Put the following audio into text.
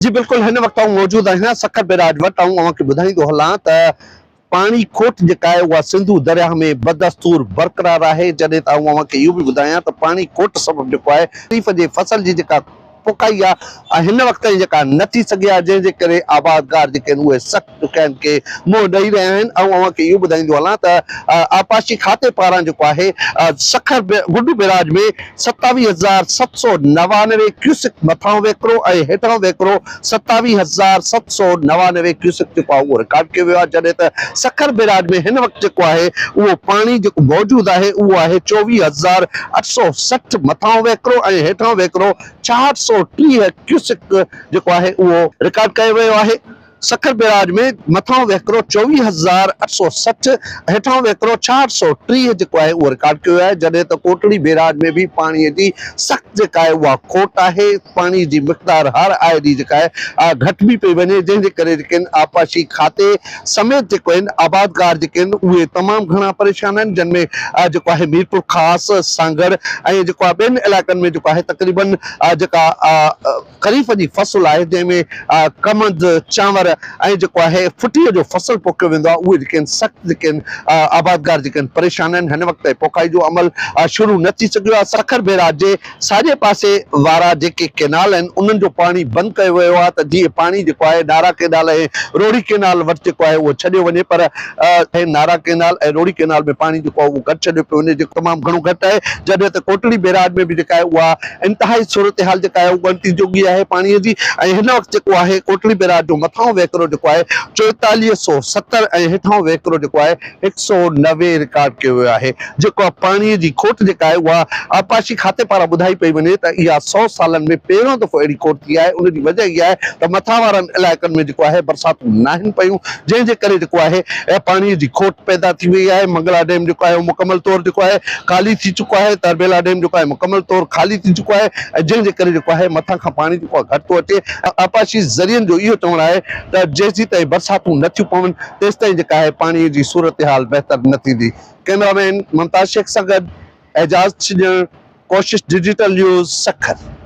جي بلڪل هن وقت آئون موجود آهيان سکر بيراج وٽ آئون اوهان کي ٻڌائيندو هلان ته پاڻي کوٽ جيڪا آهي اها سنڌو درياهه ۾ بدستور برقرار آهي جڏهن ته آئون اوهان کي اهو به ٻڌايان ته پاڻي کوٽ سبب جيڪو آهي خريف جي فصل جي جيڪا پوکائي آهي هن وقت تائين جيڪا نه ٿي سگهي آهي جنهن جي ڪري آبادگار جيڪي آهن اهي سخت ڏکيائين کي منهن ڏئي رهيا آهن آئون اوهان کي اهو ٻڌائيندو هلان ته آبپاشي کاتي پاران جيڪو آهي سکر گڊو بيراج ۾ 27799 ڪيوسڪ مٿانهون وهڪرو ۽ هيٺانهون وهڪرو 27799 ڪيوسڪ جيڪو آهي اهو رڪارڊ ڪيو ويو آهي جڏهن ته سکر بيراج ۾ هن وقت جيڪو آهي اهو پاڻي جيڪو موجود آهي اهو آهي 24860 مٿانهون وهڪرو ۽ هيٺانهون وهڪرو 6630 ڪيوسڪ جيڪو آهي اهو رڪارڊ ڪيو ويو آهي. سکر بيراج ۾ مٿانهون وهڪرو 24860 ۽ هيٺانهون وهڪرو 6630 جيڪو آهي اهو رڪارڊ ڪيو ويو آهي جڏهن ته ڪوٽڙي بيراج ۾ به پاڻي جي سخت جيڪا آهي اها کوٽ آهي پاڻي جي مقدار هر آئي ڏينهن جيڪا آهي گهٽبي پئي وڃي جنهن جي ڪري جيڪي آهن آبپاشي کاتي سميت جيڪو آهن آبادگار جيڪي آهن اهي تمام گهڻا پريشان آهن جن ۾ جيڪو آهي ميرپورخاص سانگهڙ ۽ جيڪو آهي ٻين علائقن ۾ جيڪو آهي تقريبن جيڪا خريف جي فصل آهي جنهن ۾ ڪمند، چانور ۽ جيڪو آهي ڦٽيء جو فصل پوکيو ويندو آهي اهي جيڪي آهن سخت جيڪي آهن آبادگار جيڪي آهن پريشان آهن هن وقت تائين پوکائي جو عمل شروع نه ٿي سگهيو آهي سکر بئراج جي ساڄي پاسي وارا جيڪي ڪينال آهن انهن جو پاڻي بند ڪيو ويو آهي ته جيئن پاڻي جيڪو آهي نارا ڪينال ۽ روهڙي ڪينال وٽ جيڪو آهي اهو ڇڏيو وڃي پر نارا ڪينال ۽ روهڙي ڪينال ۾ پاڻي جيڪو آهي اهو گهٽ ڇڏيو پيو وڃي جيڪو تمام گهڻو گهٽ آهي جڏهن ته ڪوٽڙي بئراج ۾ به جيڪا آهي اها انتهائي صورتحال جيڪا آهي اها ڳڻتي جوڳي آهي پاڻي جي ۽ هن وقت جيڪو آهي ڪوٽڙي بئراج جو مٿانهون وهڪرو جيڪو آهي 44 سو 70 ۽ هيٺانهون وهڪرو جيڪو آهي 190 رڪارڊ ڪيو ويو آهي جيڪو پاڻي جي کوٽ جيڪا آهي اها آبپاشي کاتي پاران ٻڌائي پئي وڃي ته اها سئو سالن ۾ پهريون دفعو اهڙي کوٽ ٿي آهي ان جي وجه اها آهي ته مٿان وارن علائقن ۾ جيڪو آهي برساتون ناهن پيون جنهن جي ڪري جيڪو آهي پاڻي جي کوٽ پيدا ٿي وئي آهي منگلا ڊيم جيڪو آهي اهو مڪمل طور جيڪو آهي خالي ٿي چڪو آهي، تربيلا ڊيم جيڪو آهي مڪمل طور خالي ٿي چڪو آهي ۽ جنهن جي ڪري جيڪو آهي مٿان کان پاڻي جيڪو آهي گهٽ ٿو اچي ۽ آبپاشي ذريعن جو اهو چوڻ آهي ته جيسيتائين برساتون نه ٿيون پون تيستائين جيڪا آهي پاڻي جي صورتحال بهتر نه ٿيندي. ڪئميرا مين ممتاز شيخ سان گڏ اعجاز ڇڄڻ، ڪوشش ڊجيٽل نيوز، سکر.